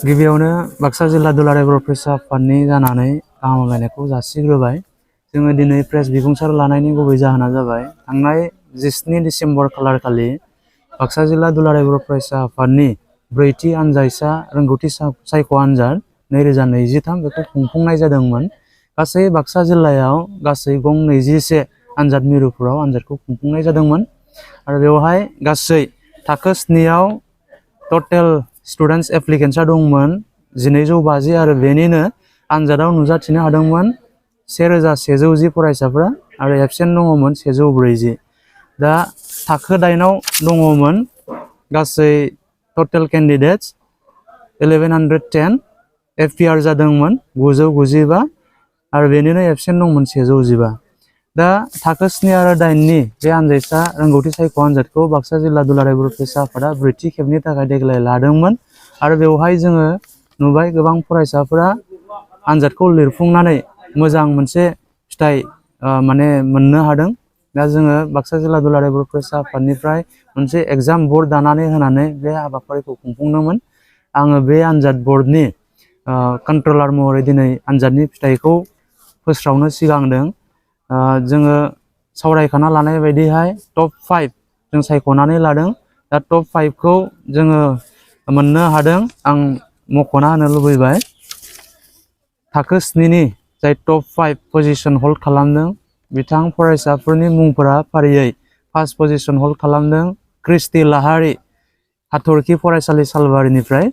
गिबियावनो बाक्सा जिल्ला दुलाराय बर' फरायसा आफादनि जानानै गाहाम हामलायनायखौ जासिग्रोबाय। जोङो दिनै प्रेस बिबुंसार लानायनि गुबै जाहोना जाबाय थांनाय 17 डिसेम्बर खालार खालि बाक्सा जिल्ला दुलाराय बर' फरायसा आफादनि ब्रैथि आनजायसा रोंगौथि सायख' आनजाद 2023 बेखौ खुंफुंनाय जादोंमोन। गासै बाक्सा जिल्लायाव गासै गं 21 आनजाद मिरुफोराव आनजादखौ खुंफुंनाय जादोंमोन आरो बेवहाय गासै थाखो 7आव टटेल स्टुडेन्ट्स एप्लिकेन्ट्सआ दंमोन 1250 आरो बेनिनो आनजादाव नुजाथिनो हादोंमोन 1110 फरायसाफोरा आरो एबसेन्ट दङमोन 140। दा थाखो 8आव दङमोन गासै टटेल केन्डिडेट्स 1110, एफपिआर जादोंमोन 995 आरो बेनिनो एबसेन्ट दंमोन 115। दा थाखो 7 आरो 8नि बे आनजायसा रोंगौथि सायख' आनजादखौ बाक्सा जिल्ला दुलाराय बर' फरायसा आफादा ब्रैथि खेबनि थाखाय देग्लाय लादोंमोन आरो बेवहाय जोङो नुबाय गोबां फरायसाफोरा आनजादखौ लिरफुंनानै मोजां मोनसे फिथाइ मोननो हादों। दा जोङो बाक्सा जिल्ला दुलाराय बर' फरायसा आफादनिफ्राय मोनसे एग्जाम बर्ड दानानै होनानै बे हाबाफारिखौ खुंफुंदोंमोन। आङो बे आनजाद बर्डनि कन्ट्रलार महरै दिनै आनजादनि फिथाइखौ फोस्रावनो सिगांदों। जोङो सावरायखाना लानाय बायदिहाय टप 5 जों सायख'नानै लादों। दा टप 5खौ जोङो मोननो हादों। आं मख'ना होनो लुबैबाय थाखो 7नि जाय टप 5 पजिशन हल्ड खालामदों बिथां फरायसाफोरनि मुंफोरा फारियै फार्स्ट पजिशन हल्ड खालामदों क्रिस्टि लाहारी हाथरखि फरायसालि सालबारिनिफ्राय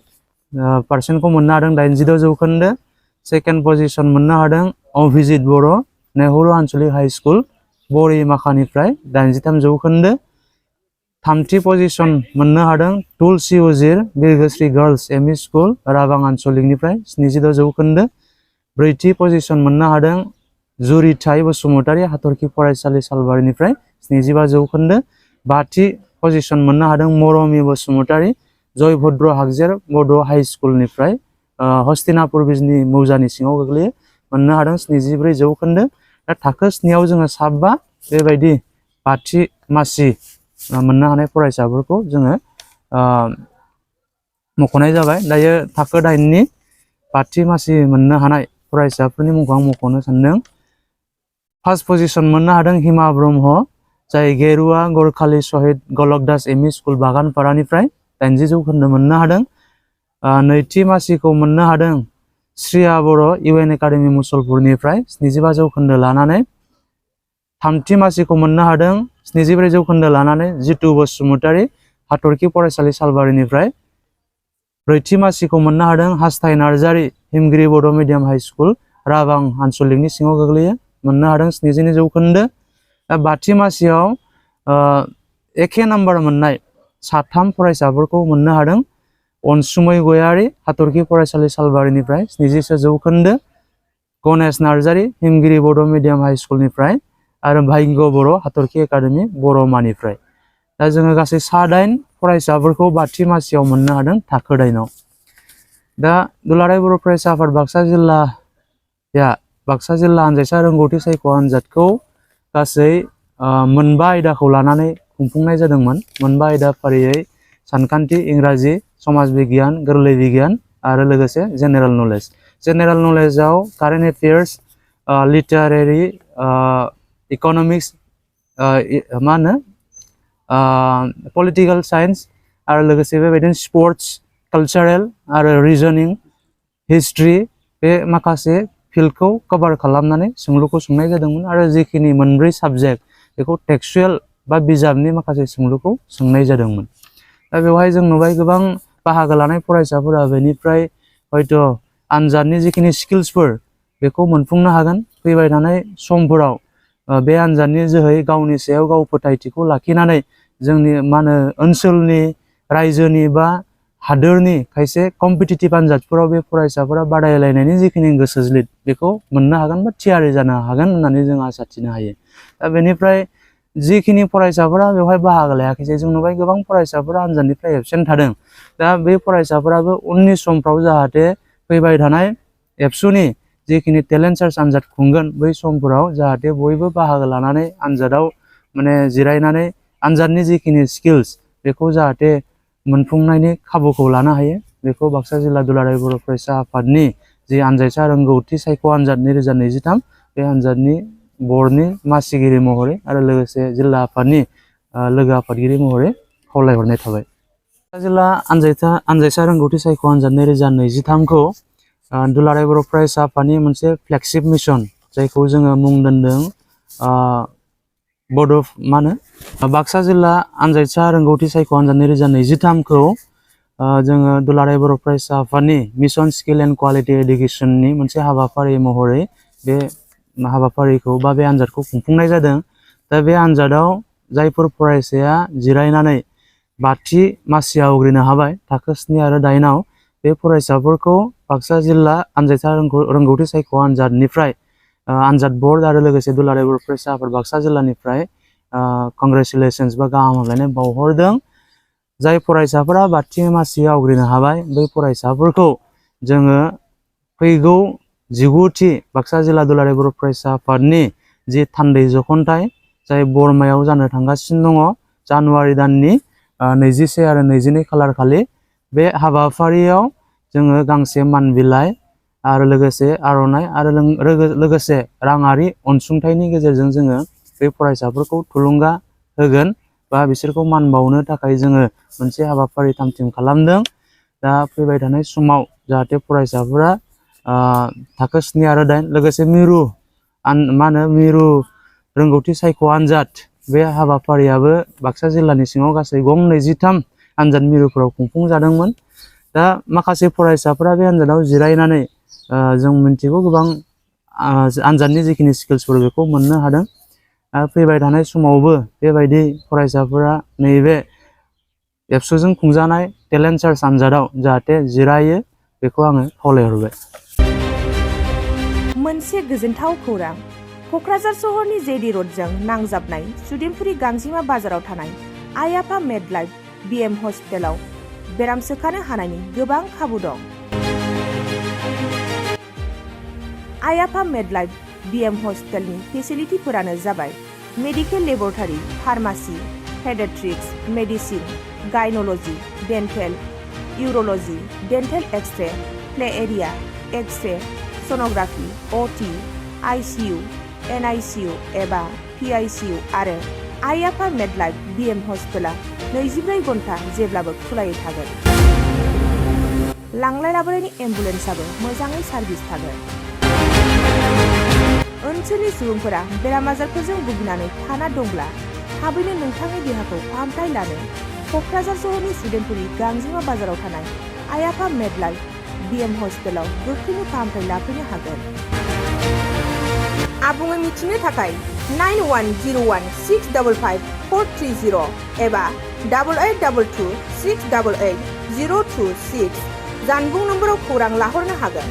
पारसेन्टखौ मोननो हादों 86 जौखोन्दो। सेकेन्ड पजिशन मोननो हादों अभिजित बर' नेहरू आनसलिक हाई स्कुल बरिमाखानिफ्राय 83 जौखोन्दो। थामथि पजिशन मोननो हादों तुलसी उजिर बिरगोस्रि गार्लस एमइ स्कुल राबां आनसलिकनिफ्राय 76 जौखोन्दो। ब्रैथि पजिशन मोननो हादों जुरिथाय बसुमतारी हाथरखि फरायसालि सालबारिनिफ्राय 75 जौखोन्दो। बाथि पजिशन मोननो हादों मरमि बसुमतारी जयभद्र हागजेर बड' हाई स्कुलनिफ्राय हस्तिनापुर बिजनि मौजानि सिङाव गोग्लैयो मोननो हादों 74 जौखोन्दो। दा थाखो 7आव जोङो 7 बेबायदि बाथि मासि मोननो हानाय फरायसाफोरखौ जोङो मख'नाय जाबाय। दायो थाखो 8नि बाथि मासि मोननो हानाय फरायसाफोरनि मुंखौ आं मख'नो सानदों। फार्स्ट पजिशन मोननो हादों हिमा ब्रह्म जाय गेरुवा गरखालि शहीद गलकदास एमइ स्कुल बागानपारानिफ्राय 80 जौखोन्दो मोननो हादों। नैथि मासिखौ मोननो हादों श्रिया बर' इउएन एकाडेमि मुसलपुरनिफ्राय 75 जौखोन्दो लानानै। थामथि मासिखौ मोननो हादों 74 जौखोन्दो लानानै जितु बसुमतारी हाथरखि फरायसालि सालबारिनिफ्राय। ब्रैथि मासिखौ मोननो हादों हास्थाय नार्जारी हिमगिरि बड' मिडियाम हाई स्कुल राबां आनसलिकनि सिङाव गोग्लैयो मोननो हादों 72 जौखोन्दो। दा बाथि मासियाव एखे नाम्बार मोननाय 3 फरायसाफोरखौ मोननो हादों अनसुमै गयारी हाथरखि फरायसालि सालबारिनिफ्राय 71 जौखोन्दो, गणेश नार्जारी हिमगिरि बड' मिडियाम हाई स्कुलनिफ्राय आरो भाग्य बर' हाथरखि एकाडेमि बर'मानिफ्राय। दा जोङो गासै 8 फरायसाफोरखौ बाथि मासियाव मोननो हादों थाखो 8आव। दा दुलाराय बर' फरायसा आफाद बाक्सा जिल्ला आनजायसा रोंगौथि सायख' आनजादखौ गासै 5 आयदाखौ लानानै खुंफुंनाय जादोंमोन। 5 आयदा फारियै सानखान्थि, इंराजि, समाज बिगियान, गोरलै बिगियान आरो लोगोसे जेनेरेल नलेज। जेनेरेल नलेजाव current affairs, literary, economics, political science आरो लोगोसे बेबायदिनो स्पर्ट्स, कालचारेल आरो रिजनिं, हिस्ट्रि बे माखासे फिल्डखौ कभार खालामनानै सोंलुखौ सोंनाय जादोंमोन आरो जिखिनि 4 साबजेक्ट बेखौ टेक्सुयेल बा बिजाबनि माखासे सोंलुखौ सोंनाय जादोंमोन। दा बेवहाय जों नुबाय गोबां बाहागो लानाय फरायसाफोरा बेनिफ्राय हयथ' आनजादनि जिखिनि स्किल्सफोर बेखौ मोनफुंनो हागोन। फैबाय थानाय समफोराव बे आनजादनि जोहै गावनि सायाव गाव फोथायथिखौ लाखिनानै जोंनि ओनसोलनि रायजोनि बा हादोरनि खायसे कम्पिटिटिभ आनजादफोराव बे फरायसाफोरा बादायलायनायनि जिखिनि गोसोज्लिद बेखौ मोननो हागोन बा थियारि जानो हागोन होननानै जों आसा थिनो हायो। दा बेनिफ्राय जिखिनि फरायसाफोरा बेवहाय बाहागो लायाखैसै जों नुबाय गोबां फरायसाफोरा आनजादनिफ्राय एबसेन्ट थादों। दा बे फरायसाफोराबो उननि समफ्राव जाहाथे फैबाय थानाय एबसुनि जिखिनि टेलेन्ट सार्च आनजाद खुंगोन बै समफोराव जाहाथे बयबो बाहागो लानानै आनजादाव जिरायनानै आनजादनि जिखिनि स्किल्स बेखौ जाहाथे मोनफुंनायनि खाबुखौ लानो हायो बेखौ बाक्सा जिल्ला दुलाराय बर' फरायसा आफादनि जि आनजायसा रोंगौथि सायख' आनजाद 2023 बे आनजादनि बर्डनि मासिगिरि महरै आरो लोगोसे जिल्ला आफादनि लोगो आफादगिरि महरै खावलायहरनाय थाबाय। जिल्ला आनजायसा रोंगौथि सायख' आनजाद 2023 खौ दुलाराय बर' फरायसा आफादनि मोनसे फ्लेगशिप मिशन जायखौ जोङो मुं दोनदों बाक्सा जिल्ला आनजायसा रोंगौथि सायख' आनजाद 2023 खौ जोङो दुलाराय बर' फरायसा आफादनि मिशन स्किल एन्ड क्वालिटि एडुकेसननि मोनसे हाबाफारि महरै बे हाबाफारिखौ बा बे आनजादखौ खुंफुंनाय जादों। दा बे आनजादाव जायफोर फरायसाया जिरायनानै बाथि मासि आवग्रिनो हाबाय थाखो 7 आरो 8 बे फरायसाफोरखौ बाक्सा जिल्ला आनजायसा रोंगौथि सायख' आनजादनिफ्राय आनजाद बर्ड आरो लोगोसे दुलाराय बर' फरायसा आफाद बाक्सा जिल्लानिफ्राय कंग्रेचुलेसन्स बा गाहाम हामलायनाय बावहरदों। जाय फरायसाफोरा बाथि मासि आवग्रिनो हाबाय बै फरायसाफोरखौ जोङो फैगौ 19थि बाक्सा जिल्ला दुलाराय बर' फरायसा आफादनि जि थान्दै जख'न्थाय जाय बरमायाव जानो थांगासिनो दङ जानुवारि दाननि 21 आरो 22 खालार खालि बे हाबाफारियाव जोङो गांसे मान बिलाइ आरो लोगोसे आर'नाइ आरो लोगोसे राङारि अनसुंथाइनि गेजेरजों जोङो बे फरायसाफोरखौ थुलुंगा होगोन बा बिसोरखौ मान बावनो थाखाय जोङो मोनसे हाबाफारि थाम-थिम खालामदों। दा फैबाय थानाय समाव जाहाथे फरायसाफोरा थाखो 7 आरो 8 लोगोसे मिरु रोंगौथि सायख' आनजाद बे हाबाफारियाबो बाक्सा जिल्लानि सिङाव गासै गं 23 आनजाद मिरुफोराव खुंफुंजादोंमोन। दा माखासे फरायसाफोरा बे आनजादाव जिरायनानै जों मिन्थिगौ गोबां आनजादनि जिखिनि स्किल्सफोर बेखौ मोननो हादों। फैबाय थानाय समावबो बेबायदि फरायसाफोरा नैबे एबसुजों खुंजानाय टेलेन्ट सार्च आनजादाव जाहाथे जिरायो बेखौ आङो खावलायहरबाय। मोनसे गोजोनथाव खौरां। क'क्राझार सहरनि जेडि र'डजों नांजाबनाय सुदेमपुरि गांजिमा बाजाराव थानाय आइ आफा मेडलाइफ बिएम हस्पिटालाव बेराम सोखानो हानायनि गोबां खाबु दं। आइ आफा मेडलाइफ बिएम हस्पिटालनि फेसिलिटिफोरानो जाबाय medical laboratory, pharmacy, paediatrics, medicine, gynaecology, dental, urology, dental X ray, play area, X ray, sonography, OT, ICU, NICU एबा पिआइसिइउ आरो आइ आफा मेडलाइफ बिएम हस्पिटाला 24 घन्टा जेब्लाबो खुलायै थागोन। लांलाय लाबोलायनि एम्बुलेन्सआबो मोजाङै सार्भिस थागोन। ओनसोलनि सुबुंफोरा बेराम आजारफोरजों भुगिनानै थाना दंब्ला थाबैनो नोंथांनि देहाखौ फाहामथाय लानो क'क्राझार सहरनि सुदेमपुरि गांजिमा बाजाराव थानाय आइ आफा मेडलाइफ बिएम हस्पिटालाव गोख्रैनो फाहामथाय लाफैनो हागोन। आबुङै मिथिनो थाखाय 9101655430 एबा 8822688026 जानबुं नम्बराव खौरां लाहरनो हागोन।